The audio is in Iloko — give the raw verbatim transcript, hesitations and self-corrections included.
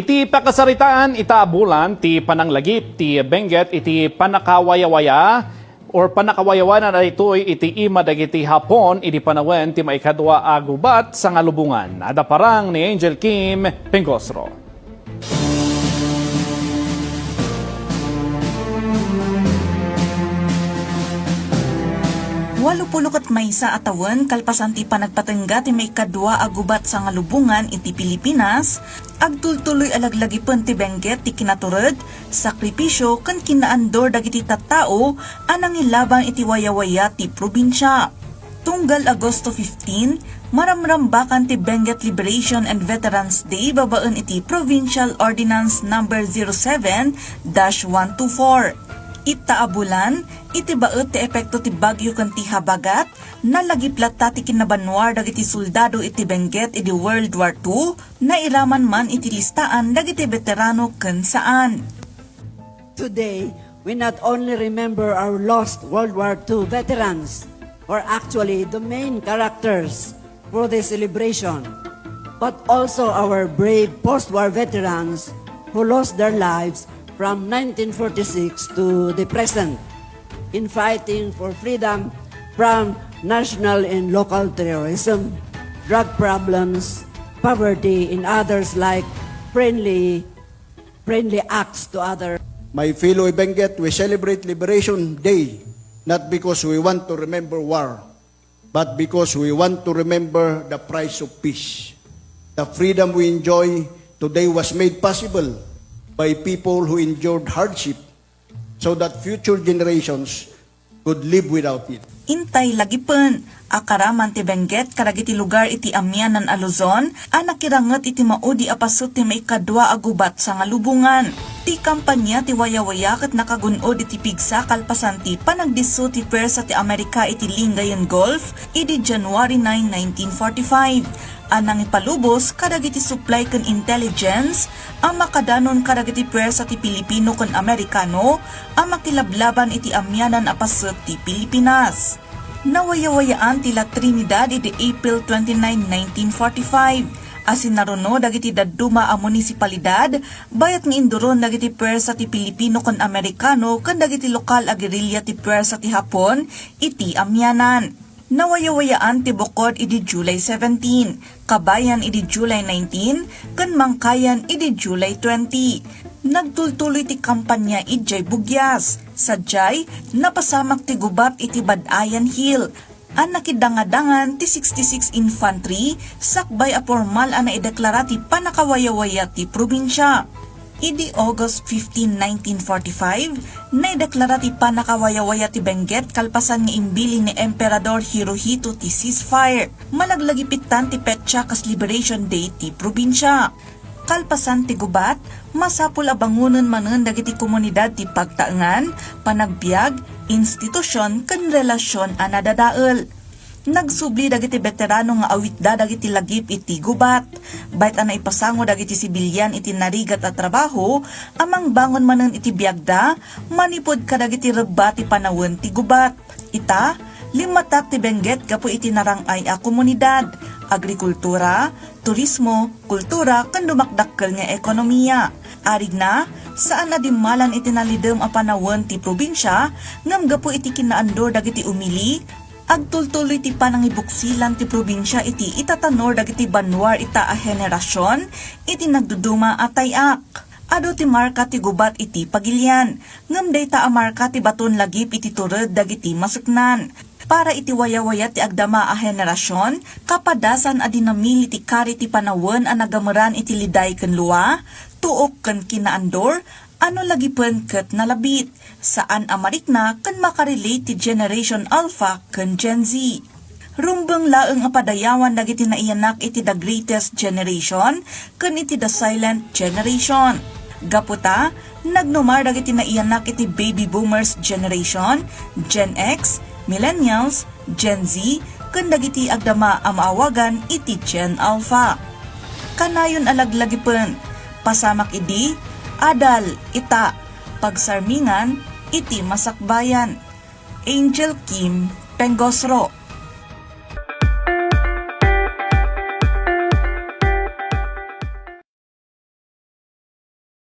Iti pakasaritaan ita a bulan ti pananglagip ti Benguet iti panakawayawaya or panakawayawanan daytoy iti ima dagiti Hapon idi panawen ti maikadua a gubat sangalubongan. Adda parang ni Angel Kim Pengosro. Walo pulo ket maysa a tawen kalpasan ti panagpatengga ti maikadua a gubat sangalubongan iti Pilipinas, agtultuloy a laglagipen ti Benguet ti kinatured, sakripisio ken kinaandor dagiti tattao a nangilaban iti wayawaya ti probinsia. Tunggal Agosto fifteen, maramrambakan ti Benguet Liberation and Veterans Day babaen iti Provincial Ordinance Number zero seven dash one two four. Ita a bulan, iti baet ti epekto ti bagyo ken ti habagat, nalagip latta ti kinabanwar dagiti soldado iti Benguet idi World War two, nairaman man iti listaan dagiti beterano ken saan. Today, we not only remember our lost World War two veterans, who are actually the main characters for this celebration, but also our brave post-war veterans who lost their lives from nineteen forty-six to the present in fighting for freedom from national and local terrorism, drug problems, poverty, and others like friendly friendly acts to other. My fellow Benguet, we celebrate Liberation Day not because we want to remember war, but because we want to remember the price of peace. The freedom we enjoy today was made possible by people who endured hardship so that future generations could live without it. Intay lagipen, akaraman ti Benguet kadagiti lugar iti amianan a Luzon a nakiranget iti maudi a paset ti maikadua a gubat sangalubongan. Ti kampanya ti wayawaya ket nakagun-od iti pigsa kalpasan ti panagdisso ti puersa ti Amerika iti Lingayen Gulf idi January nine, nineteen forty-five. A nangipalubos kadagiti supply ken intelligence a makadanon kadagiti puersa ti Pilipino ken Amerikano a makilablaban iti amianan a paset ti Pilipinas. Nawayawayaan ti La Trinidad idi April twenty-nine, nineteen forty-five, a sinaruno dagiti dadduma a munisipalidad, bayat nga induron dagiti puersa ti Pilipino ken Amerikano ken dagiti lokal a gerilya ti puersa ti Hapon iti amianan. Nawayawayaan ti Bukod idi July seventeen, Kabayan idi July nineteen, ken Mangkayan idi July twenty. Nagtultuloy ti kampanya idiay Bugias. Sadiay, napasamak ti gubat iti Bad-ayan Hill. A nakidangadangan ti sixty-six Infantry sakbay a pormal a naideklara ti panakawayawaya ti probinsia. Idi August fifteen, nineteen forty-five, naideklara ti panakawayawaya ti Benguet kalpasan nga imbiling ni Emperador Hirohito ti ceasefire. Malaglagipittan ti petsa kas Liberation Day ti probinsia. Kalpasan ti gubat, masapul a bangonen manen dagiti komunidad ti pagtaengan, panagbiag, institusion, ken relasion a nadadael. Nagsubli dagiti beterano nga awitda dagiti lagip iti gubat. Bayat a naipasango dagiti sibilian iti narigat a trabaho a mangbangon manen iti biagda manipud kadagiti rebba ti panawen ti gubat. Ita, limmatak ti Benguet gapu iti narang-ay a komunidad, agrikultura, turismo, kultura, ken dumakdakkel nga ekonomiya. Arigna, saan a dimmalan iti nalidem a panawen ti probinsia, ngem gapu iti kinaandor dagiti umili, agtultuloy ti panangibuksilan ti probinsia iti itatanor dagiti banwar ita a henerasion iti nagduduma a tay-ak. Adu ti marka ti gubat iti pagilian, ngem dayta a marka ti baton lagip iti tured dagiti maseknan. Para iti wayawaya ti agdama a henerasion, kapadasan a dinamili ti kari ti panawen a nagameran iti liday ken lua, tuok ken kinaandor, a no lagipen ket nalabit, saan a marikna ken makarelate ti Generation Alpha ken Gen Z. Rumbeng laeng a padayawan dagiti naiyanak iti The Greatest Generation ken iti The Silent Generation. Gapu ta, nagnumar dagiti naiyanak iti Baby Boomers Generation, Gen X, Millennials, Gen Z, ken dagiti agdama a maawagan iti Gen Alpha. Kanayon a laglagipen, pasamak idi, adal, ita, pagsarmingan, iti masakbayan. Angel Kim Pengosro.